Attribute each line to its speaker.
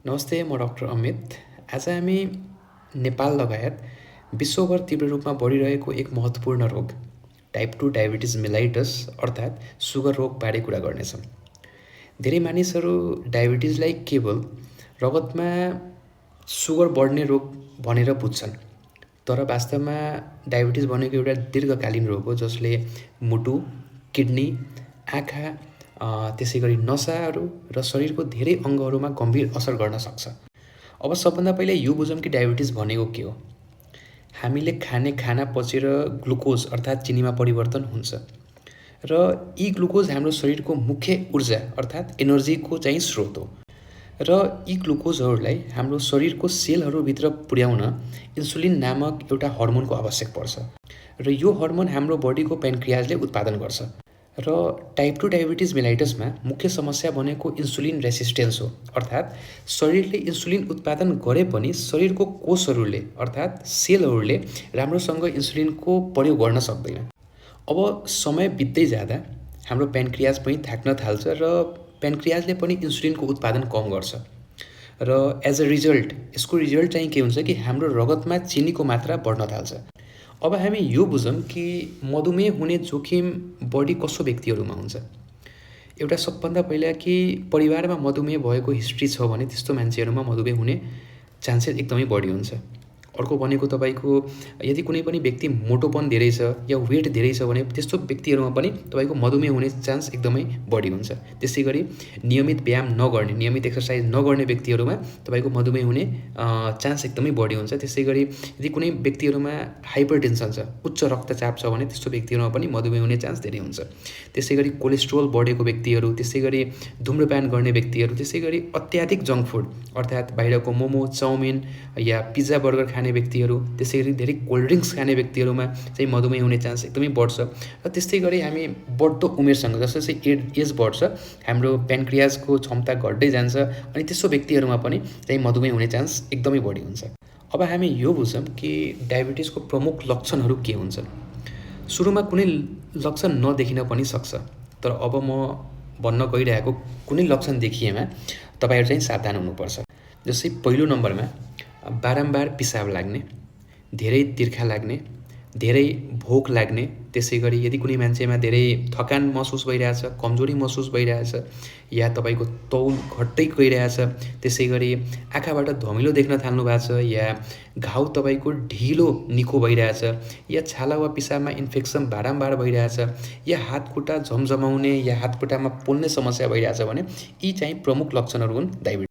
Speaker 1: नमस्ते, म डाक्टर अमित। आज हामी नेपाल लगायत विश्वभर तीव्र रूपमा बढिरहेको एक महत्त्वपूर्ण रोग टाइप 2 डायबिटिज मेलाइटस अर्थात् सुगर रोगबारे कुरा गर्नेछौँ। धेरै मानिसहरू डायबिटिजलाई केवल रगतमा सुगर बढ्ने रोग भनेर बुझ्छन्, तर वास्तवमा डायबिटिज भनेको एउटा दीर्घकालीन रोग हो जसले मुटु, किडनी, आँखा, त्यसै गरी नसाहरू र शरीरको धेरै अङ्गहरूमा गम्भीर असर गर्न सक्छ। अब सबभन्दा पहिले यो बुझौँ कि डायबिटिज भनेको के हो। हामीले खाने खाना पचेर ग्लुकोज अर्थात् चिनीमा परिवर्तन हुन्छ र यी ग्लुकोज हाम्रो शरीरको मुख्य ऊर्जा अर्थात् एनर्जीको चाहिँ स्रोत हो र यी ग्लुकोजहरूलाई हाम्रो शरीरको सेलहरूभित्र पुर्याउन इन्सुलिन नामक एउटा हर्मोनको आवश्यक पर्छ र यो हर्मोन हाम्रो बडीको पेन्क्रियाजले उत्पादन गर्छ। र टाइप 2 डायबिटिज मेलाइटसमा मुख्य समस्या भनेको इन्सुलिन रेसिस्टेन्स हो, अर्थात् शरीरले इन्सुलिन उत्पादन गरे पनि शरीरको कोषहरूले अर्थात् सेलहरूले राम्रोसँग इन्सुलिनको प्रयोग गर्न सक्दैन। अब समय बित्दै जाँदा हाम्रो पेन्क्रियाज पनि थाक्न थाल्छ र पेन्क्रियाजले पनि इन्सुलिनको उत्पादन कम गर्छ र एज अ रिजल्ट यसको रिजल्ट चाहिँ के हुन्छ कि हाम्रो रगतमा चिनीको मात्रा बढ्न थाल्छ। अब हामी यो बुझौँ कि मधुमेह हुने जोखिम बढी कसो व्यक्तिहरूमा हुन्छ। एउटा सबभन्दा पहिला कि परिवारमा मधुमेह भएको हिस्ट्री छ भने त्यस्तो मान्छेहरूमा मधुमेह हुने चान्सेस एकदमै बढी हुन्छ। अर्को भनेको तपाईँको यदि कुनै पनि व्यक्ति मोटोपन धेरै छ या वेट धेरै छ भने त्यस्तो व्यक्तिहरूमा पनि तपाईँको मधुमेह हुने चान्स एकदमै बढी हुन्छ। त्यसै गरी नियमित व्यायाम नगर्ने, नियमित एक्सर्साइज नगर्ने व्यक्तिहरूमा तपाईँको मधुमेह हुने चान्स एकदमै बढी हुन्छ। त्यसै गरी यदि कुनै व्यक्तिहरूमा हाइपरटेन्सन छ, उच्च रक्तचाप छ भने त्यस्तो व्यक्तिहरूमा पनि मधुमेह हुने चान्स धेरै हुन्छ। त्यसै गरी कोलेस्ट्रोल बढेको व्यक्तिहरू, त्यसै गरी धुम्रपान गर्ने व्यक्तिहरू, त्यसै गरी अत्याधिक जङ्क फुड अर्थात् बाहिरको मोमो, चाउमिन या पिज्जा बर्गर खाने व्यक्तिहरू, त्यसै गरी धेरै कोल्ड ड्रिङ्क्स खाने व्यक्तिहरूमा चाहिँ मधुमेह हुने चान्स एकदमै बढ्छ। र त्यस्तै गरी हामी बढ्दो उमेरसँग जसरी एज बढ्छ हाम्रो पेन्क्रियाजको क्षमता घट्दै जान्छ अनि त्यस्तो व्यक्तिहरूमा पनि चाहिँ मधुमेह हुने चान्स एकदमै बढी हुन्छ। अब हामी यो बुझौँ कि डायबिटिजको प्रमुख लक्षणहरू के हुन्छन्। सुरुमा कुनै लक्षण नदेखिन पनि सक्छ, तर अब म भन्न गइरहेको कुनै लक्षण देखिएमा तपाईँहरू चाहिँ सावधान हुनुपर्छ। जस्तै पहिलो नम्बरमा बारम्बार पिसाब लाग्ने, धेरै तिर्खा लाग्ने, धेरै भोक लाग्ने, त्यसै गरी यदि कुनै मान्छेमा धेरै थकान महसुस भइरहेछ, कमजोरी महसुस भइरहेछ या तपाईँको तौल घट्दै गइरहेछ, त्यसै गरी आँखाबाट धमिलो देख्न थाल्नु भएको छ या घाउ तपाईँको ढिलो निको भइरहेछ या छाला वा पिसाबमा इन्फेक्सन बारम्बार भइरहेछ या हात खुट्टा झमझमाउने या हात खुट्टामा पोल्ने समस्या भइरहेछ भने यी चाहिँ प्रमुख लक्षणहरू हुन् डायबिटिज।